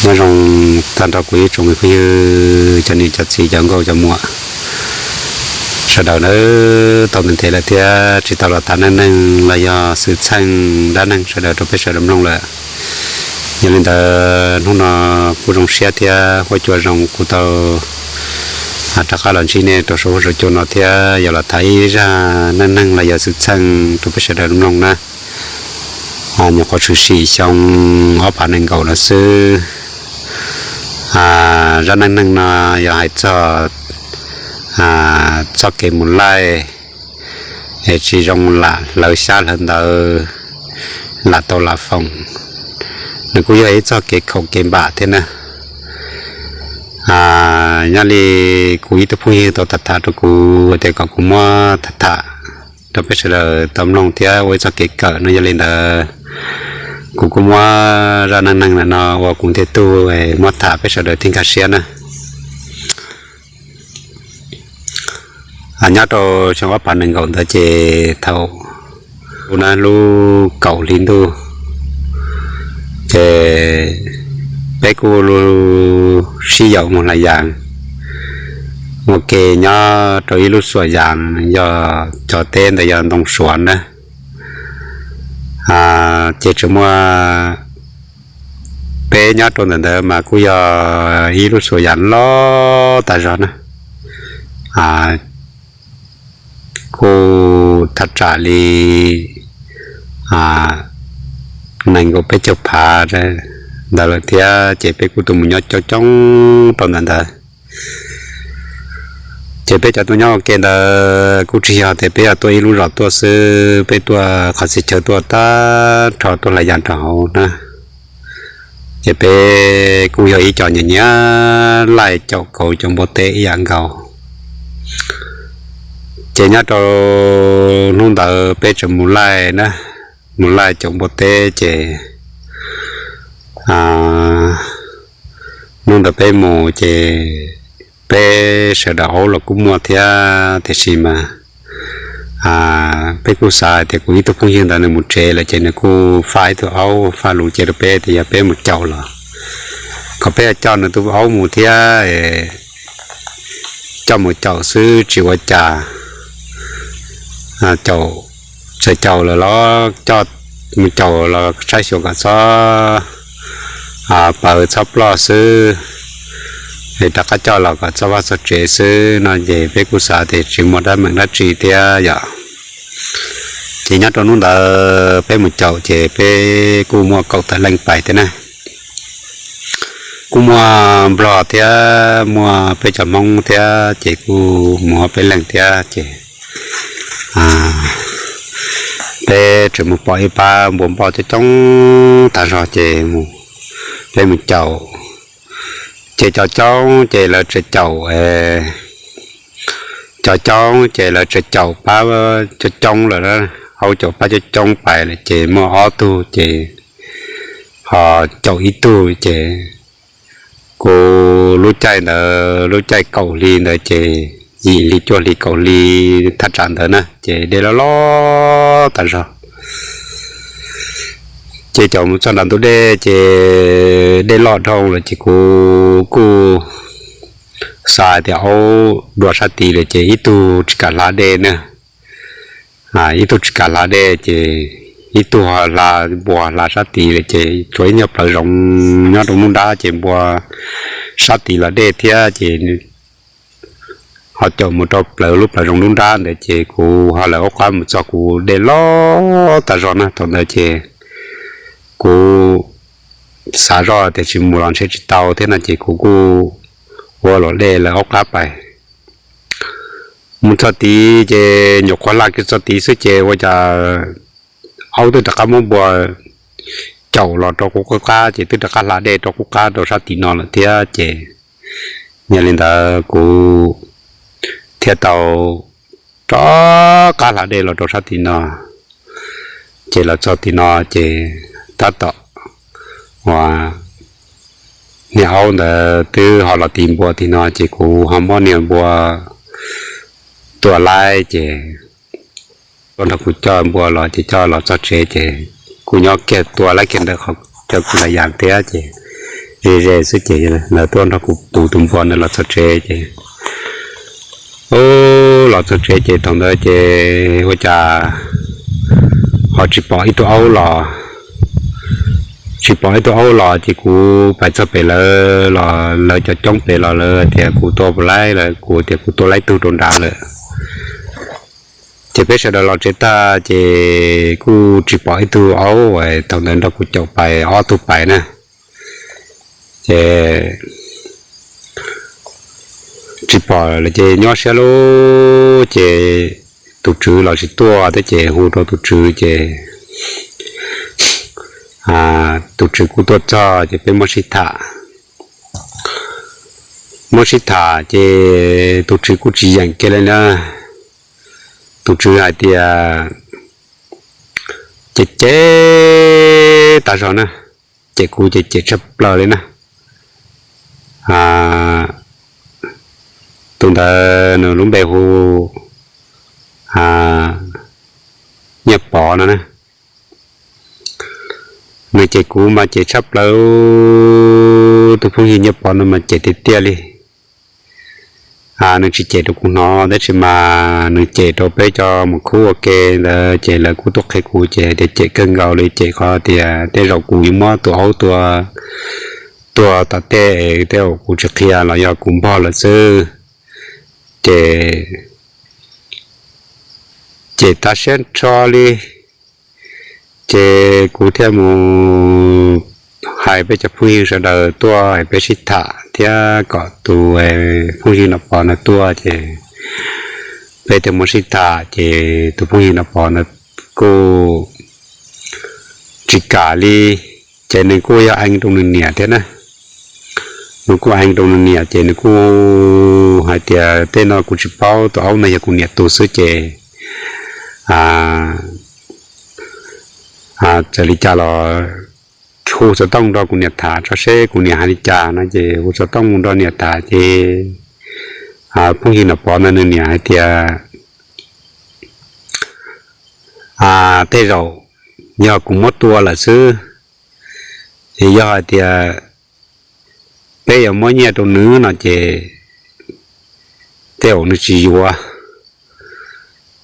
Nyob zoo tag nrho kuv ib tsoom me phooj ywg, cov niam cov txiv, cov nkauj cov muam sawv daws nawb. Tau ntev ntev lawm thiab tsis tau los tham neej neeg los yog xwm txheej dab neeg sawv daws rau peb sawv daws mloog lawm. Yog li ntawd hnub no kuj zoo siab thiab huab cua zoo kuv tau rov qab los ntsib nej rau saum huab saum cua no thiab yog los tham ib zaj neej neeg los yog xwm txheej rau peb sawv daws mloog na. Nyuam qhuav tshwm sim xyoo ob phav nees nkaum no xwb. Zaj neej neeg no yog hais txog txoj kev mus laij es tsis zoo lam hlawv xyab hlawv ntawv, lam tau lam foom. Nws kuj yog ib txoj kev khaum kev npam thiab na. Nyob li kuv ib tug phooj ywg tau tham tham rau kuv tias kom kuv muab tham tham rau peb sawv daws tau mloog thiab ua ib txoj kev kawm no, yog li ntawd kuv kuj muab zaj neej neeg ntawm no ua kuv ntiag tug muab tham peb sawv daws thiaj nkag siab na. Nyob rau xyoo ob phav nees nkaum ntawd ces thaum u na lub kaum hli ntuj ces peb kuj sib yaum mus hlais yas ua ke nyob rau ib lub xuam yas, yog cov teb ntawd yog ntoo suav na. Ces tseem muaj, peb nyob rau ntawm ntawd mas kuj yog ib lub xuam yas loj tas zog na, kuj thaj tsam li nees nkaum peb caug phav ntawd lawm thiab ces peb kuj tuaj mus nyob coob coob rau ntawm ntawd. Ces peb cov tuaj nyob ua ke ntawd kuj tsis yog tias peb yog tuaj ib lub zos tuaj xwb, peb tuaj qhov txhia chaw tuaj tag nrho tuaj hlais yas rau hauv na. Ces peb kuj yog ib co nyiam nyiam laij caum kauv caum npua teb ib yam nkaus. Ces nyob rau hnub ntawd peb tseem mus laij na, mus laij caum npua teb ces hnub ntawd peb mus ces peb sawv daws aub los kuj muaj thiab, tiam sis mas peb kuj xav hais tias kuv ib tug phooj ywg ntawd nws mus tsev lawm ces nws kuj faj ib tug aub faj lus cia rau peb tias yog peb mus caum los, kom peb coj nws tus aub mus thiab, coj mus caum xwb tsis ua cas. Caum, txawm caum lawm los coj mus caum los saib xyuas kom txhob paws txhob ploj xwb, es rov qab coj los kom txog vaj txog tsev xwb no ces peb kuj xav tias tsis muaj dab meem dab tsi thiab yom. Ces nyob rau hnub ntawd peb mus caum ces peb kuj muaj kaum tawm leej pais thiab na. Kuj muaj nplog thiab muaj peb cov Hmoob thiab ces kuj mus ob peb leeg thiab ces peb tseem mus pom ib pab npua npoj coob coob tag zog ces peb mus caum. Ces cov coob ces lawv tseem caum, cov coob ces lawv tseem caum pab coob coob lawm, aub caum pab coob coob pais lawm ces muaj ob tug ces ho caum ib tug ces kuv lub caij ntawd lub caij kaum hli ntawd ces yim hli cuaj hli kaum hli thaj tsam ntawd na ces dej loj loj tas zog. Ces caum mus txog nram ntug dej ces dej loj dhau lawm ces kuv kuj xav tias aub dua sab tid lawm ces ib tug tsis kam hla dej na. Ib tug tsis kam hla dej ces ib tug ho hla, npua hla sab tid lawm ces tshuav ib nyuag plawv zoov nyob rau nruab nrab ces npua sab tid los dej thiab ces ho caum mus rau plawv lub plawv zoov nruab nrab ntawd ces kuv ho lawv aub qab mus txog kuv dej loj tas zog na. Thaum ntawd ces kuv xav zoj tias tsis mus los ntshe tsis tau thiab no ces kuv kuj ua luam dej lawv aub qab pais. Mus txog tid ces nyuam qhuav hla kiag txog tid xwb ces ua cas aub twb rov qab muab npua caum los rau qub qab ces twb rov qab hla dej rau qub qab rau sab tim no lawm thiab ces yog li ntawd kuv thiaj tau rov qab hla dej los rau sab tim no. Ces los txog tim no ces tab tom uas niag aub ntawd twb ho los tiv npua tim no ces kuv ho muab niag npua tua laib ces tuaj nrog kuv coj npua los ces coj los txog tsev ces kuj nyob kiag tua laib kiag ntawm qhov chaw kuv hlais yas thiab ces ze ze xwb ces lawv tuaj nrog kuv puv tus npua ntawd los txog tsev ces, u, los txog tsev ces thaum ntawd ces ua cas ho tsis pom ib tug aub los, tsis pom ib tug aub los ces kuv pais txog pem lawv los lawv cov coob pem los lawv tias kuv tua puas laib, lawv kuv tias kuv tua laib tug rau nrad lawm. Ces peb sawv daws los tsev tag ces kuj tsis pom ib tug aub uas thaum ntawd nrog kuv caum pais ob tug pais na, ces tsis pom lawm ces nyob siab lub ces tus tswv los tsis tuaj thiab ces hu rau tus tswv ces tus tswv kuj tuaj txog ces peb muab sib tham. Muab sib tham ces tus tswv kuj tsis yeem kiag li na. Tus tswv hais tias cem cem tag zog na, cem kuv ces cem tshaj plaws li na. Tus ntawd nws lub npe hu Nyiaj Pov no na. Nws cem kuv mas cem tshaj plaws, tus phooj ywg Nyiaj Pov no mas cem tiag tiag li. Nws tsis cem rau kuv hnov tab sis mas nws cem rau peb cov mus khub ua ke ntawd ces lawv kuj tuaj qhia kuv ces hais tias cem kawg nkaus li, cem qhov tias tej zaum kuv yuav muab tus aub tua, tua tom tej, tej zaum kuv tsis qhia los yog kuv npog lawm xwb. Ces cem tas siab nrho li. Ces kuv thiaj mus hais peb cov phooj ywg sawv daws tuaj peb sib tham thiab kom tus phooj ywg Nom Pov no tuaj ces peb thiaj muab sib tham ces tus phooj ywg Nom Pov no kuj tsis kam li. Ces nws kuj yog eev rau nws niam thiab na. Nws kuj eev rau nws niam ces nws kuj hais tias tej no kuv tsis paub, tus aub no yog kuv niam tus xwb ces txawm li cas los hu xov tooj nrog kuv niam tham tso seb kuv niam hais li cas no ces hu xov tooj mus nrog niam tham ces phooj ywg Nom Pov no nws niam hais tias tej zaum yog kuv muab tua lawm xwb, es yog hais tias peb yuav muab nyiaj rau nws no ces tej zaum nws tsis yuav.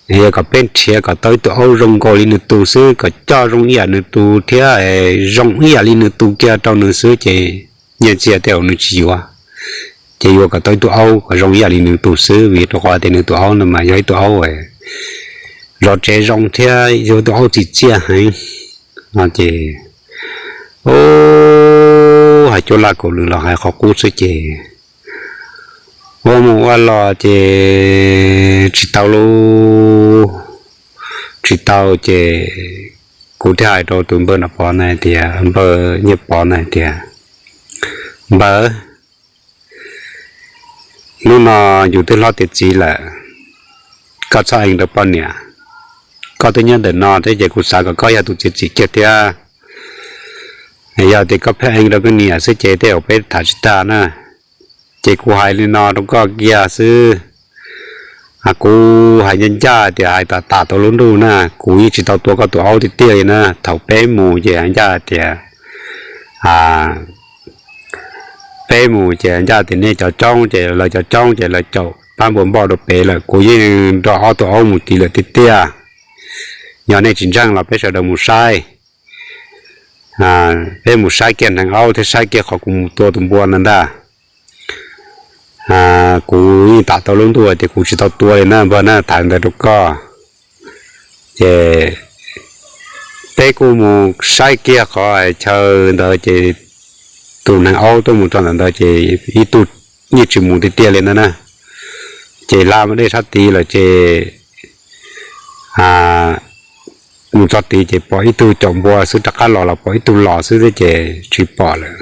Yog kom peb nrhiav kom tau ib tug aub zoo nkaus li nws tus xwb, kom coj zoo ib yam nws tus thiab zoo ib yam li nws tus kiag rau nws xwb ces nyiaj txiag tej zaum nws tsis yuav. Ces yuav kom tau ib tug aub kom zoo ib yam li nws tus xwb vim rau qhov tias nws tus aub no mas yog ib tug aub zov tsev zoo thiab yog ib tug aub txim txiaj heev no ces hais cuaj laj kaum lwm los hais qhov qub xwb ces ua mus ua los ces tsis tau lauj, tsis tau ces kuv thiaj hais rau tus npawg Nom Pov na tias, npawg Nyiaj Pov na tias, npawg, hnub no yus twb hlob tiav txiv lawm, koj txhob eev rau poj niam. Koj twb nyob ntawm no thiab ces kuv xav kom koj yog tus txiav txim kiag thiab. Yog tias koj pheej eev rau koj niam xwb ces tej zaum peb tham tsis tag na. Ces kuv hais li no rau koj kiag xwb, kuv hais ncaj ncaj tias hais tas tas tau lub ntuj na, kuv yeej tsis tau tua koj tus aub tiag tiag li na. Thaum peb mus ces hais ncaj tias peb mus ces hais ncaj tias nej cov coob ces lawv cov coob ces lawv caum pab npua npoj rau pem lawm, kuv yeej nrog ob tug aub mus tiv lawm tiag tiag. Yog nej tsis ntseeg los peb sawv daws mus saib, peb mus saib kiag hneev aub thiab saib kiag qhov kuv mus tua tus npua no ntag. Kuv yeej tham tau lub ntuj tias kuv tsis tau tua li na npawg na, tham ntawd rau koj. Ces peb kuj mus saib kiag qhov chaw ntawd ces tus hneev aub tuaj mus txog ntawm ntawd ces ib tug yeej tsis mus tiag tiag li ntawd na. Ces hla mus dej sab tid lawm ces mus txog tid ces pom ib tug caum npua xwb, rov qab los los pom ib tug los xwb thiab ces tsis pom lawm.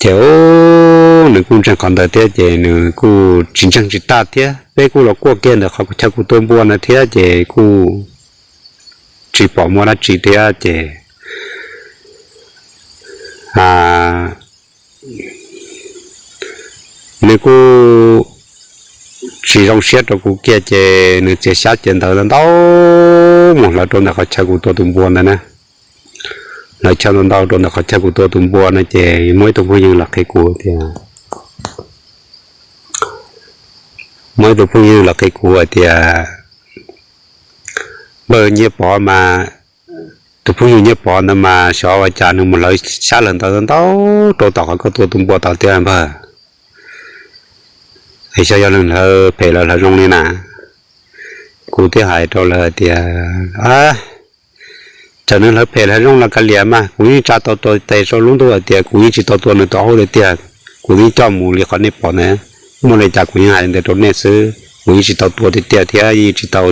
Ces nws kuj ntseeg qhov ntawd thiab ces nws kuj tsis ntseeg tsis tag thiab, peb kuj los kuaj kiag ntawm qhov chaw kuv tua npua ntawd thiab ces kuj tsis pom muaj dab tsi thiab ces nws kuj tsis zoo siab rau kuv kiag ces nws txiav xyab txiav ntawv ntau mus hlawv rau ntawm qhov chaw kuv tua tus npua ntawd na. lawv chaw ntau ntau rau ntawm qhov chaw kuv tua tus npua no ces muaj ib tug phooj ywg los qhia kuv tias, muaj ib tug phooj ywg los qhia kuv hais tias, npawg Nyiaj Pov mas, tus phooj ywg Nyiaj Pov ntawd mas xyov ua cas nws mus hlawv xyab hlawv ntawv ntau rau tom qhov koj tua tus npua tod tiag npawg. Es xyov yog nws hlawv phem los hlawv zoo li na. Kuv thiaj hais rau lawv tias, txawm nws hlawv phem hlawv zoo los kav liam mas kuv yeej tsa tau tua tes rau lub ntuj hais tias kuv yeej tsis tau tua nws tus aub tiag tiag. Kuv yeej coj mus li qhov nej pom na, muaj li cas kuv yeej hais li ntawd rau nej xwb, kuv yeej tsis tau tua tiag tiag thiab yeej tsis tau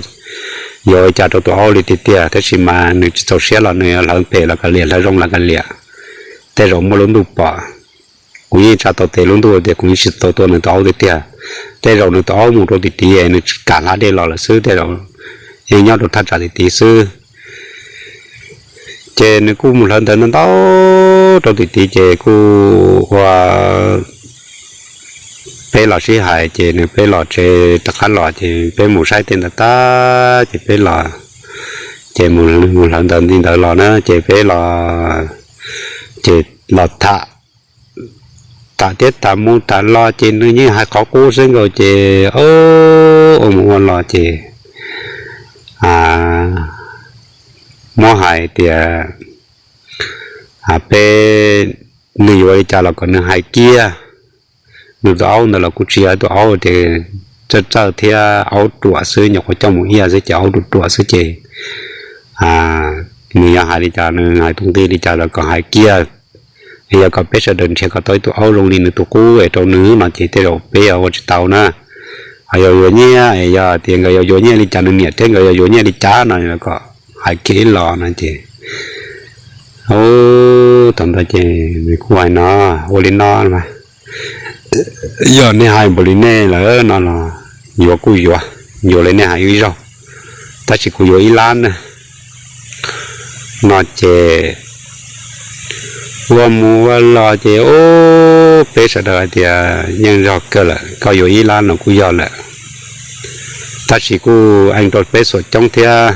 yuav li cas rau tus aub li tiag tiag, tab sis mas nws tsis txaus siab los nws hlawv phem los kav liam, hlawv zoo los kav liam, tej zaum muaj lub ntuj pom. Kuv yeej tsa tau tes lub ntuj tias kuv yeej tsis tau tua nws tus aub tiag tiag. Tej zaum nws tus aub mus rau tim tid nws tsis kam hla dej los lawm xwb, tej zaum yeej nyob rau thaj tsam tim tid xwb. Ces nws kuj mus hlawv ntawv ntau ntau rau tim tid ces kuj ua, peb los sib hais ces nws, peb los tsev rov qab los ces peb mus saib tej ntawd tag ces peb los, ces mus hlawv ntawv li ntawd los na ces peb los, ces los tham, tham thiab tham mus tham los ces nws yeej hais qhov qub xwb nkaus ces ua mus ua los ces muab hais tias peb, nws yuav li cas los kom nws hais kiag. Nws tus aub ntawd los kuj tsis yog ib tus aub tias txawj txawj thiab, aub ruam xwb, nyuam qhuav coj mus iab xwb ces aub ruam ruam xwb ces nws yog hais li cas, nws hais tus nqi li cas los kom hais kiag. Yog kom peb sawv daws nrhiav kom tau ib tug aub zoo li nws tus qub es rau nws no ces tej zaum peb yuav ua tsis tau na. Ho yog yuav nyiaj, yog tias nkawd yuav yuav nyiaj li cas, nws niam thiab nkawd yuav yuav nyiaj li cas no kom hais kiag ib los no ces thaum ntawd ces nws kuj hais no, ua li no mas, yog nej hais npaum li nej lawm no los yuav kuj yuav, yuav li nej hais ib zaug, tab sis kuv yuav ib lab na no ces ua mus ua los ces peb sawv daws hais tias yeej yog kawg lawm, koj yuav ib lab no kuj yog lawm, tab sis kuj ees rau peb xuam coob thiab.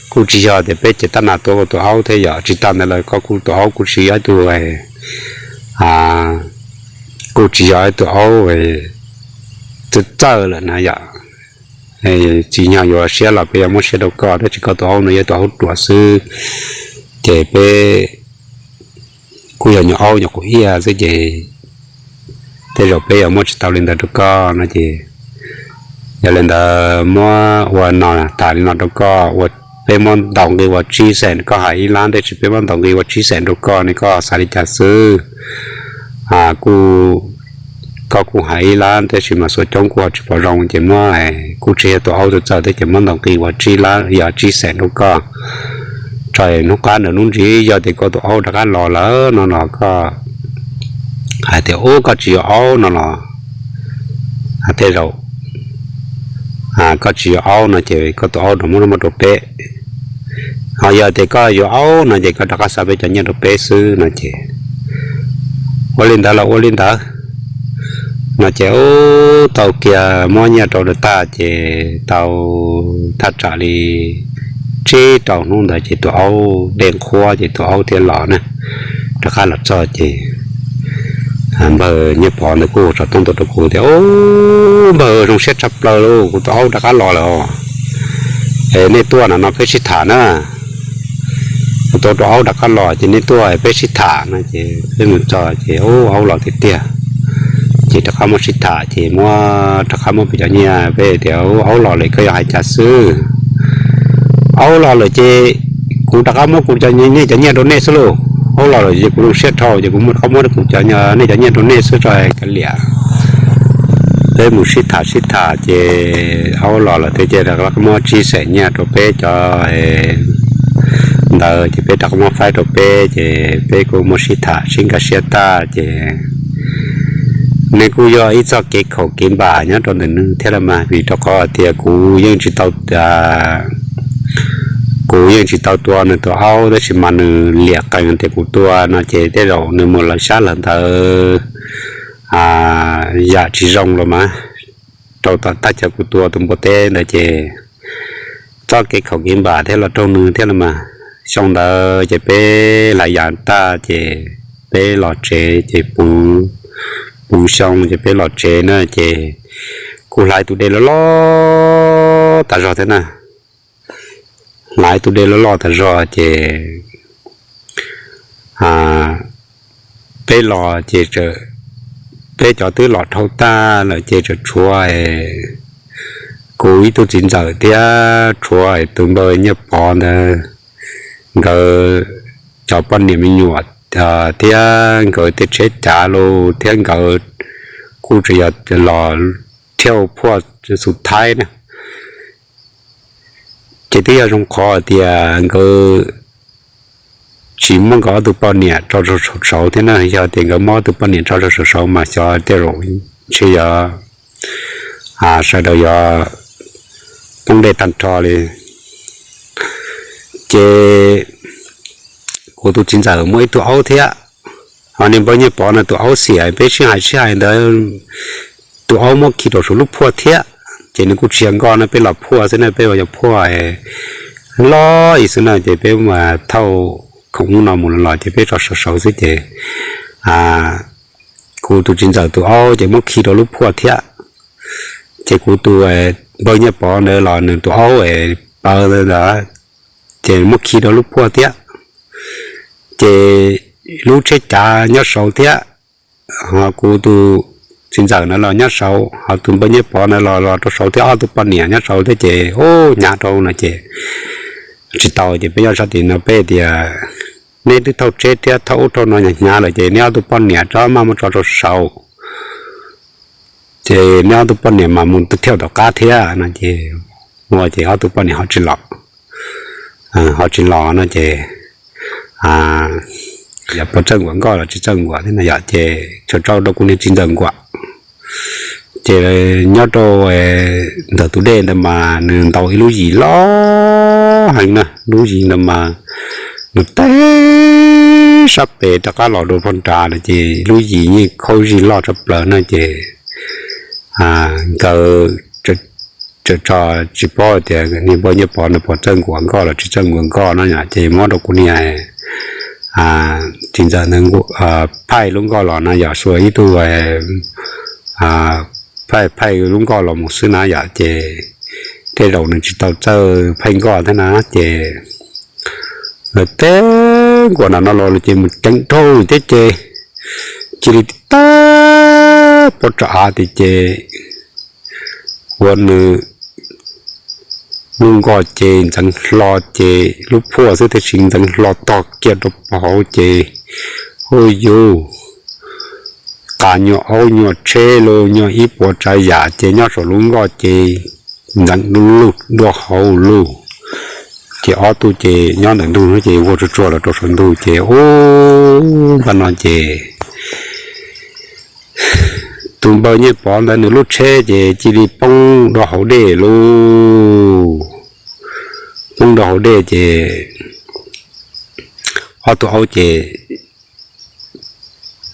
Kuj tsis yog tias peb ces tab nas tua koj tus aub thiab, yog tsis tas ntawd lawm koj kuj tus aub kuj tsis yog ib tug, kuj tsis yog ib tug aub txawj txawj lawm na yom. Tsis yog yuav siab los peb yuav muab siab rau koj, tab sis koj tus aub no yog tus aub ruam xwb, ces peb kuj yog nyuam aub nyuam qhuav iab xwb ces tej zaum peb yuav muab tsis tau li ntawd rau koj no ces yog li ntawd muab ua no, tas li no rau koj, ua, peb muab ntaus nqi ua tsib xees, koj hais ib lab tab sis peb muab ntaus nqi ua tsib xees rau koj ne, koj xav li cas xwb. Kuj, koj kuj hais ib lab tab sis mas xuam coob kuj ho tsis pom zoo ces muab, kuj tsis yog tus aub txawj txawj thiab ces muab ntaus nqi ua tsib lab, yog tsib xees rau koj. Tso hnub qab ntawm hnub ntsis yog tias koj tus aub rov qab los lawm no los koj hais tias ub koj tsis yuav aub no los, tej zaum koj tsis yuav aub no ces koj tus aub rov muab muab rau peb. Ho yog tias koj yuav aub no ces koj rov qab xa peb cov nyiaj rau peb xwb no ces ua li ntawd los ua li ntawd no ces ub tau kiag muab nyiaj rau lawm tag ces tau thaj tsam li tsib rau hnub ntawd ces tus aub dej nqhuab ces tus aub thiaj los na. Rov qab los txog ces npawg Nyiaj Pov ntawd kuj hu xov tooj tuaj rau kuv tias, ub npawg, zoo siab tshaj plaws lauj, kuv tus aub rov qab los lawm os. Es nej tuaj no no peb sib tham na. Kuv tus aub rov qab los ces nej tuaj peb sib tham no ces peb mus txog ces ub aub los tiag tiag. Ces rov qab muab sib tham ces muab rov qab muab peb cov nyiaj, peb tias ub aub los lawm koj yuav hais cas xwb. Aub los lawm ces kuv rov qab muab kuv cov, nej cov nyiaj rau nej xwb lauj. Aub los lawm ces kuv zoo siab dhau ces kuv muab rov qab muab kuv cov, nej cov nyiaj rau nej xwb tso kav liam. Peb mus sib tham sib tham ces aub los lawm thiab ces rov qab muab tsib xeem nyiaj rau peb cov ntawd ces peb rov qab muab faib rau peb ces peb kuj muab sib tham sib nkag siab tag ces nws kuj yog ib txoj kev khaum kev npam nyob rau ntawm nws thiab los mas, vim rau qhov tias kuv yeej tsis tau, kuv yeej tsis tau tua nws tus aub tab sis mas nws liam qees tias kuv tua no ces tej zaum nws mus lawv xyab lawv ntawv yam tsis zoo los mas rau tom thaj chaw kuv tua tus npua teb ntawd ces txoj kev khaum kev npam thiab los raug nws thiab los mas. xyoo ntawd ces peb hlais yas tag ces peb los tsev ces puv, puv xyoo ces peb los tsev na ces kuv hlais tus dej loj loj tas zog thiab na. Hlais tus dej loj loj tas zog ces peb los ces peb cov twb los dhau tag lawm ces tseem tshuav kuv ib tug txiv ntxawm thiab tshuav tus npawg Nyiaj Pov ntawd, nkawd cov poj niam me nyuam thiab nkawd tej tsheb cav los thiab nkawd kuj tseem yog los thiaj phuaj xu thaib na. Ces twb yog zoo qhov tias nkawd tsis muab nkawd ob tug poj niam tso rau saud thiab na, yog tias nkawd muab ob tug poj niam tso rau saud mas xyov tej zaum ntshe yog sawv daws yuav poob dej tag nrho li. Ces kuv tus txiv ntxawm muaj ib tug aub thiab, ho niag npawg Nyiaj Pov no tus aub xiam peb sib hais sib hais ntawd tus aub muab khi rau saum lub phuaj thiab, ces nws kuj tsis yog nkoj no peb los phuaj xwb na, peb ua yog phuaj loj ib xwb na ces peb mas thauj khoom ub no mus los los ces peb tso saud saud xwb ces kuv tus txiv ntxawm tus aub ces muab khi rau lub phuaj thiab. Ces kuv tus npawg Nyiaj Pov ntawd los nws tus aub paws ntawd ces muab khi rau lub phuaj thiab. Ces lub tsheb cav nyob saud thiab, ho kuv tus txiv ntxawm na los nyob saud, ho tus npawg Nyiaj Pov na los los rau saud thiab, ob tug poj niam nyob saud thiab ces ub hnyav rau no ces tsis tau ces peb nyob sab tim no peb tias neb twb thauj tsheb thiab thauj ub thauj no hnyav hnyav lawm ces neb ob tug poj niam rov maj muab tso rau saud ces neb ob tug poj niam mas mus thiaj tom qab thiab no ces ua ces ob tug poj niam ho tsis los, ho tsis los no ces yog puas txawj nkuas nkoj los tsis txawj nkuas thiab no yom ces tsuas tso rau kuv niag txiv ntxawm nkuas. Ces nyob rau ntawm tus dej ntawd mas nws ntaus ib lub yim loj heev na, lub yim ntawd mas nws teb sab pem rov qab los dua phab nrad lawm ces lub yim yeej khaub zig loj tshaj plaws no ces nkawd tso tsis paub tias niag npawg Nyiaj Pov no puas txawj nkuas nkoj los tsis txawj nkuas nkoj no ces muab rau kuv niag txiv ntxawm ntawd phaij lub nkoj los no yom, xuas ib tug phaij phaij lub nkoj los mus xwb na yom ces tej zaum nws tsis tau txawj phaij nkoj thiab na ces lawv teb nkuas nram no los ces mus ceev dhau thiab ces cia li tib tag pob tso av tiag ces ua nws lub nkoj ces ntxeev hlo ces lub phuaj xwb tab sis ntxeev hlo tog kiag rau hauv ces hu yus qas nyuag aub nyuag tsheb los nyuag ib puas tsav yam ces nyob saum lub nkoj ces ntxeev lug dua hauv lug ces ob tug ces nyob ntawm ntug ces vau tsuag tsuag los rau saum ntug ces ub npaj no ces tus npawg Nyiaj Pov ntawd nws lub tsheb ces cia li poob rau hauv dej lug, poob rau hauv dej ces ob tug aub ces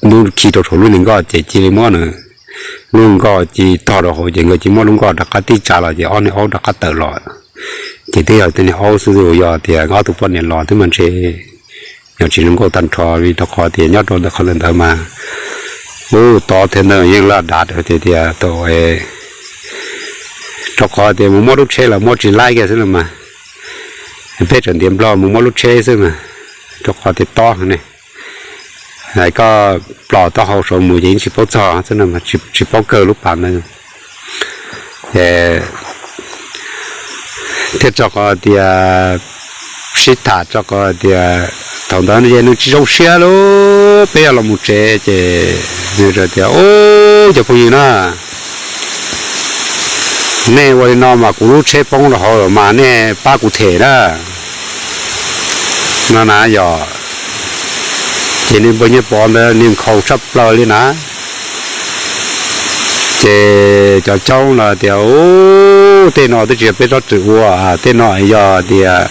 ntub khi rau saum lub niag nkoj ces cia li muab nws lub nkoj cia li tog rau hauv ces nkawd cia li muab lub nkoj rov qab tib tsa los ces ob niag aub rov qab tawm los. Ces twb yog tej niag aub xwb, yog tias ob tug poj niam los twb mas ntshe yog tsis zoo nkauj tag nrho li rau qhov tias nyob rau ntawm qhov ntawd mas ub tod thiab ntawd yeej laj dav tias tias tau rau qhov tias mus muab lub tsheb los muab tsis laib kiag xwb no mas peb tseem ntiav nplog mus muab lub tsheb xwb mas rau qhov tias tob ne, koj plos taub hau saud mus ces yeej tsis paub txog xwb no, tsis paub kawg lub pas ntawd. Thiab rau qhov tias sib tham rau qhov tias thaum ntawd ces nws tsis zoo siab lub peb yog los mus tsev ces nws tias, Ub, cov phooj ywg na, nej ua li no mas kuv lub tsheb poob rau hauv mas nej pab kuv them na, no na yog. Ces niag npawg Nyiaj Pov ntawd niag nkhaus tshaj plaws li na. Ces cov caub los tias, Ub, tej no twb tsis yog peb txhob txwm ua, tej no yog tias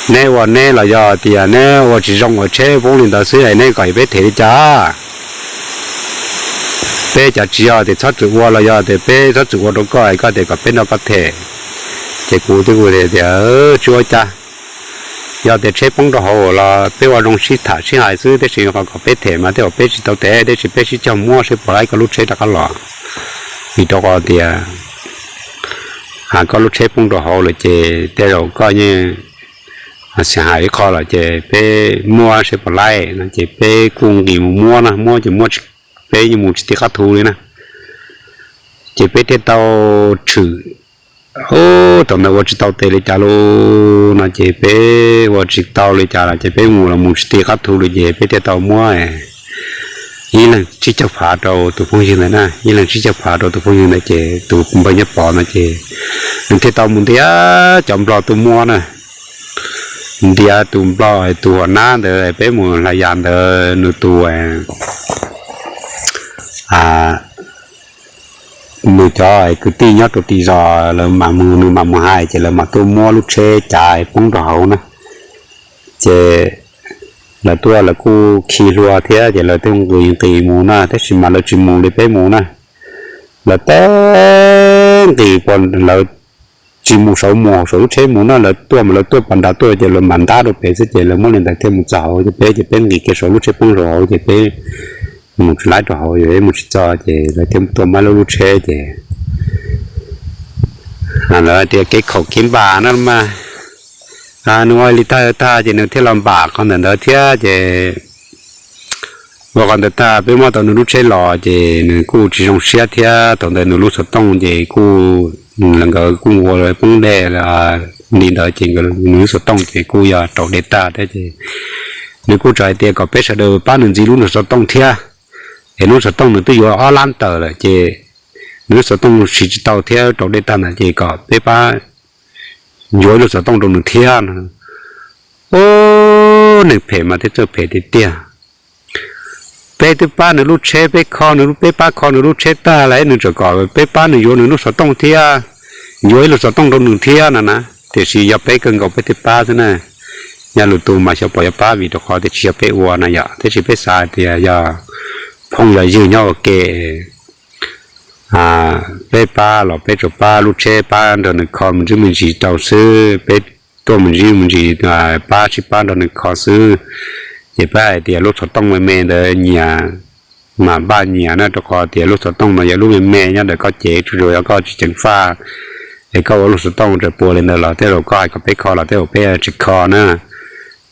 neb ua neb los yog tias neb ua tsis zoo ua tsheb poob li ntawd xwb es neb kom peb them li cas? Peb cas tsis yog tias txhob txwm ua los yog tias peb txhob txwm ua rau koj es koj tias kom peb nrog koj them. Ces kuv twb kuv tias, Tsis ua cas, Yog tias tsheb poob rau hauv los peb ua zoo sib tham sib hais xwb, tab sis qhov kom peb them mas tej zaum peb tsis tau them, tab sis peb sib cog muab seb puas laib koj lub tsheb rov qab los. Vim rau qhov tias koj lub tsheb poob rau hauv lawm ces tej zaum koj yeej xia hais ib qho los ces peb muab seb puas laib no ces peb kuj nqis mus muab na, muab ces muab, peb yeej mus tsis ti qab thu li na. Ces peb thiaj tau tshwm, thaum ntawd ua tsis tau tes li cas lauj no ces peb ua tsis tau li cas los ces peb mus los mus tsis ti qab thu li ces peb thiaj tau muab ib leeg tsib caug phav rau tus phooj ywg ntawd na, ib leeg tsib caug phav rau tus phooj ywg ntawd ces tus npawg Nyiaj Pov no ces nws thiaj tau mus ntiav cov nplog tuaj muab na, ntiav tus nplog tus hua nab ntawd peb mus hlais yas ntawd nws tus nws cov kwv tij nyob rau tim zos lawv mam mus, nws mam mus hais ces lawv mam tuaj muab lub tsheb cav poob rau hauv na. Ces lawv tuaj lawv kuj khi hlua thiab ces lawv thiaj nqis nqis mus na, tab sis mas lawv tsis mus li peb mus na. Lawv teb nqis, lawv tsis mus saum, mus saum lub tsheb mus na, lawv tuaj mas lawv tuaj pas nrad tuaj ces lawv mam ntab rau pem xwb ces lawv muab li ntawd thiaj mus txog hauv ces peb, ces peb nqis kiag saum lub tsheb poob rau hauv ces peb mus tsis laib rau hauv, yog mus tsis txog ces lawv thiaj tuaj muab lub lub tsheb ces lawv tias kev khaum kev npam na mas nws ua li tag tag ces nws thiaj los npam qhov ntawm ntawd thiab ces ua qhov ntawd tag peb muab tau nws lub tsheb los ces nws kuj tsis zoo siab thiab thaum ntawd nws lub xov tooj ces kuj, nkawd kuj ua poob dej li ntawd ces nws lub xov tooj ces kuj yog raus dej tag thiab ces nws kuj txawm hais tias kom peb sawv daws pab nws ntxiv lub xov tooj thiab, es lub xov tooj nws twb yuav ob lab tawm lawm ces nws lub xov tooj siv tsis tau thiab raus dej tag ntawd ces kom peb pab yuav ib lub xov tooj rau nws thiab no. Ub, neeg phem mas thiaj txawj phem tiag tiag. Peb twb pab nws lub tsheb, peb kho nws, peb pab kho nws lub tsheb tag lawm nws tseem kom peb pab nws yuav nws lub xov tooj thiab, yuav ib lub xov tooj rau nws thiab no na. Tiam sis yog peb kawg nkaus peb thiaj pab xwb na. Yog lwm tus mas xyov puas yuav pab vim rau qhov tias tsis yog peb ua na yom, tab sis peb xav tias yog phooj yog ywg nyob ua ke peb pab los peb tsuas pab lub tsheb, pab nrog nws kho me ntsis me ntsis rau xwb, peb tuaj me ntsis me ntsis pab sib pab nrog nws kho xwb. Ces peb hais tias lub xov tooj me me ntawd nyias mam npaj nyias na, rau qhov tias lub xov tooj no yog lub me me nyob ntawm koj cev tsuas yog koj tsis ceev faj es koj ua lub xov tooj raws puas li ntawd los tej zaum koj hais kom peb kho los tej zaum peb tsis kho na.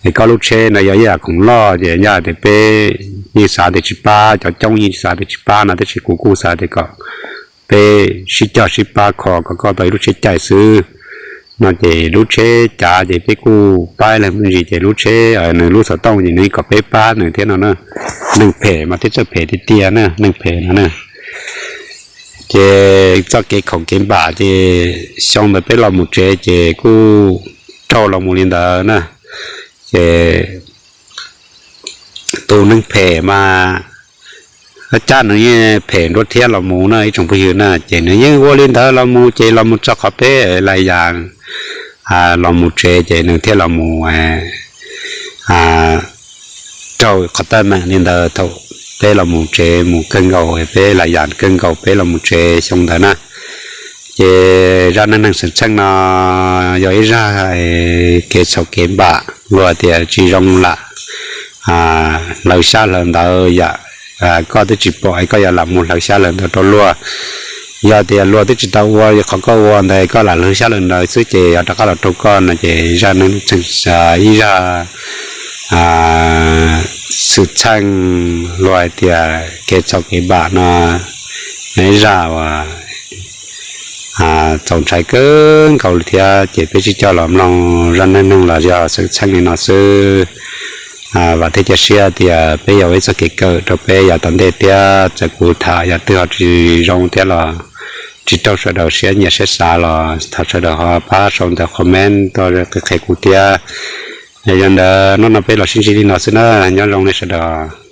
Es koj lub tsheb no yog ib yam khoom loj ces yog hais tias peb yeej xav tias tsis pab, cov coob yeej xav tias tsis pab no, tab sis kuv kuj xav tias kom peb sib cog sib pab kho kom koj tau ib lub tsheb caij xwb no. Ces lub tsheb cav ces peb kuj pab ib leeg me ntsis, ces lub tsheb, nws lub xov tooj ces nws kom peb pab nws thiab no na. Neeg phem mas thiaj txawj phem tiag tiag na, neeg phem no na. Ces txoj kev khaum kev npam ces xyoo ntawd peb los mus tsev ces kuj raug los mus li ntawd na. Ces tus neeg phem mas cab nws yeej phem nruab thiab los mus na ib tsoom phooj ywg na, ces nws yeej ua li ntawd los mus ces los mus txog qhov peb lais yas los mus tsev ces nws thiaj los mus raug qhov teeb meem li ntawd thaum peb los mus tsev mus kawg nkaus, peb lais yas kawg nkaus peb los mus tsev xyoo ntawd na. Ces zaj neej neeg xwm txheej no yog ib zaj kev txhaum kev npam, luag tias tsis zoo lam hlawv xyab hlawv ntawv yam koj twb tsis pom es koj yuav lam mus hlawv xyab hlawv ntawv rau luag. Yog tias luag twb tsis tau ua qhov koj ua ntawd koj lam hlawv xyab hlawv ntawv xwb ces yog rov qab los raug koj no ces zaj neej neeg ib zaj xwm txheej luag hais tias kev txhaum kev npam no, ib zaj uas txaus ntshai kawg nkaus li thiab. Ces peb sib coj los mloog zaj neej neeg los yog xwm txheej li no xwb. Vam thiab cia siab tias peb yuav ua ib txoj kev kawm rau peb yav tom ntej thiab. Txawm kuv tham yam twg ho tsis zoo thiab los tsis raug sawv daws siab nyiam siab xav los thov sawv daws ho pab sau ntawv comment tuaj qhia kuv thiab. Yog li ntawd hnub no peb los sib ntsib li no xwb na, nyob zoo nej sawv daws.